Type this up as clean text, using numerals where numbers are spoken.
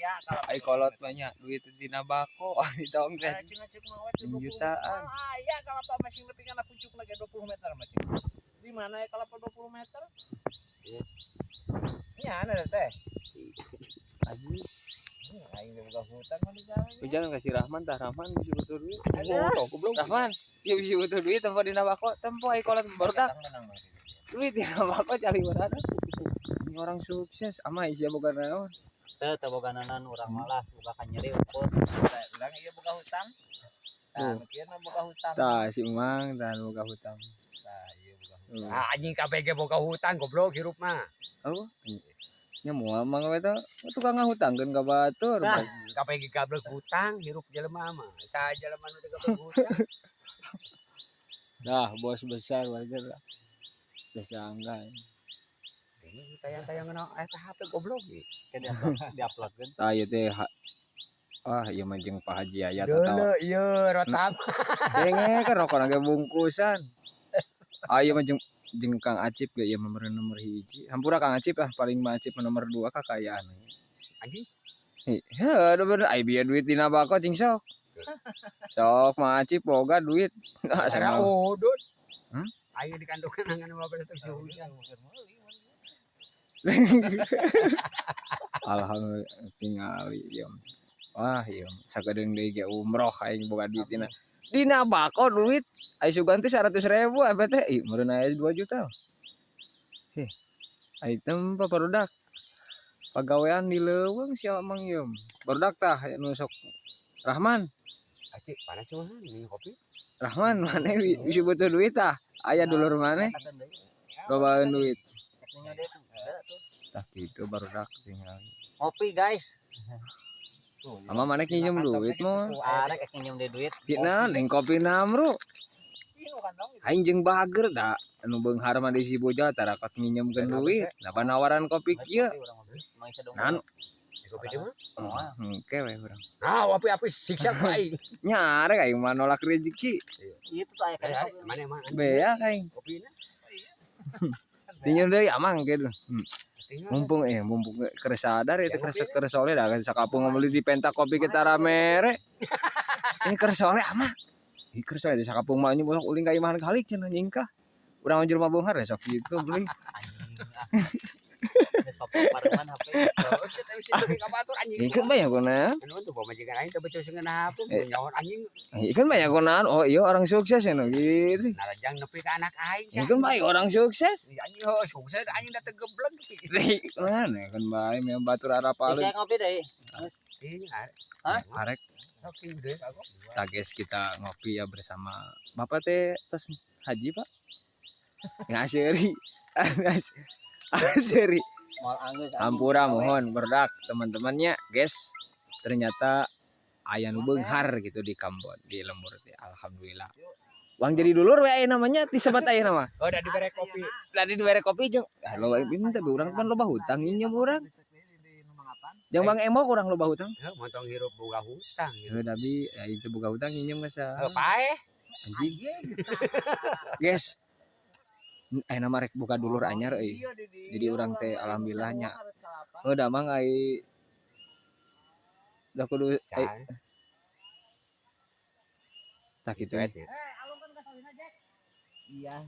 Aya kalapa. Ai kolot banyak duit dina bako di tongkret. Aya cenah cek mah we teh 20 Jutaan. Meter. Aya kalapa masih nepi kana pucukna ge 20 meter mah cing. Di mana ya kalapa 20 meter? Nya ada teh. Aji. Aing ge boga hutang mah di jalan. Jangan kasih Rahman tah, Rahman bisa butuh duit. Ada. Goblok. Rahman, dia bisa butuh duit tempo dina bako, tempo ai kolot barudak Menang mah. Duit dina bako cari berada. Ini orang sukses, ama sia boga naon? Teu, teu boga naon urang, malah boga kanyeri ukur. Urang ieu boga hutang. Tah, Tuh. Nu kieu mah boga hutang. Tah si Emang tah boga hutang. Tah, ieu boga hutang. Tuh. Ah, anjing kabeh ge boga hutang, goblok, hirup mah. Apa? Nya moal mang we teh tukang ngahutangkeun ka batur. Nah, kabeh ge gablek hutang hirup jelema mah. Saha jelema nu teu gablek hutang? Dah bos besar warga lah. Udah sangka. Ini tayang-tayang eta HP goblok ieu. Ke diupload diuploadkeun. Tah ieu teh ah ieu mah jeung Pak Haji Ayat atau Deuleu ieu rotam. Denge kan rokok ge bungkusan. Ah, ieu mah jeung jeung Kang Acip ge ieu mah meureun nomor 1. Hampura Kang Acip, ah paling mah Acip mah nomor 2 kakayaan. Anjing. Heuh, bener ai bieu duit dina bako cing sok. Sok mah Acip boga duit. Ah, Cara sama. Udut. Hah? Aing dikantokan ngan 15 si hutang. Alhamdulillah tingali ieu. Wah, ieu sakedeung deui ge umroh aing boga duit dina. Dina bako duit. Ai sugan teh 100.000 apa teh? Ih, meureun aya 2 juta. Heh. Ai tempo barudak. Pagawean di leuweung sia Mang ieu. Barudak tah nu sok Rahman. Acik panas mah ini kopi. Rahman maneh bisa butuh duit tah. Aya dulur maneh lobaan duit. Tah kitu barudak tinggal. Ngopi, guys. Ama maneh nginjem duit mah. Arek nginjem deui duit. Tina neng kopi namru. Aing jeung bager da anu beunghar mah di si bojal tarakat nginjemkeun duit. Nah, panawaran kopi kieu. Emang isa dong. Nan Kopi di mah. Oh, engke we urang. Ah, api-api siksa ku aing. Nya arek aing mah nolak rezeki. Itu tuh aya Eh, kan. Mana emang Bea aing. Kopina? Tinjeun deui amang kieu. Tinggal. Mumpung keur sadar itu keur keur soleh dah kan sakampung beli di penta kopi kita ramere. Ini keur soleh ama. Ih, keur soleh di sakampung mah nyebut ulin ka imah kalik cenah nyingkah. Urang jelema beunghar ya sok kitu beli. Anjing. Geus papareman HP. Oh, shit, shit, ka batur anjing. Ieu kan banyak kuna. Anu tuh pamajikan aing teh becus ngeunah HP, Eh. nyaon anjing. Ieu kan banyak kunaan. Oh iya orang sukses ya no gitu. Narajang nepi ka anak aing. Ieu kan baik orang sukses. Iya, anjing heuh sukses anjing da teu geblek. Mana kan bae memang batur arapaleun. Saya ngopi deh. Iya. Hah? Arek Oke, gede. Tages kita ngopi ya bersama Bapak teh tos haji, Pak. Ngaseri. Ngaseri. Moal anggeus. Hampura mohon berdak teman-temannya, guys. Ternyata aya nu beunghar gitu di Kambon di lembur teh. Alhamdulillah. Uang jadi dulur we aya namanya disebat aya nama. Oh, udah dibere kopi. Tadi dibere kopi jeung ah loba minta urang pan loba hutang nginjem urang. Jeung Bang Emo kurang loba hutang. Heuh, montong hirup boga hutang. Heuh tapi ya itu boga hutang nginjem ka saha. Heuh, paeh. Anjing. Guys. Eh nama rek buka dulur anyar euy. Jadi urang teh alhamdulillah nya. Oh damang ai da kudu ai tah kitu. Iya. Iya.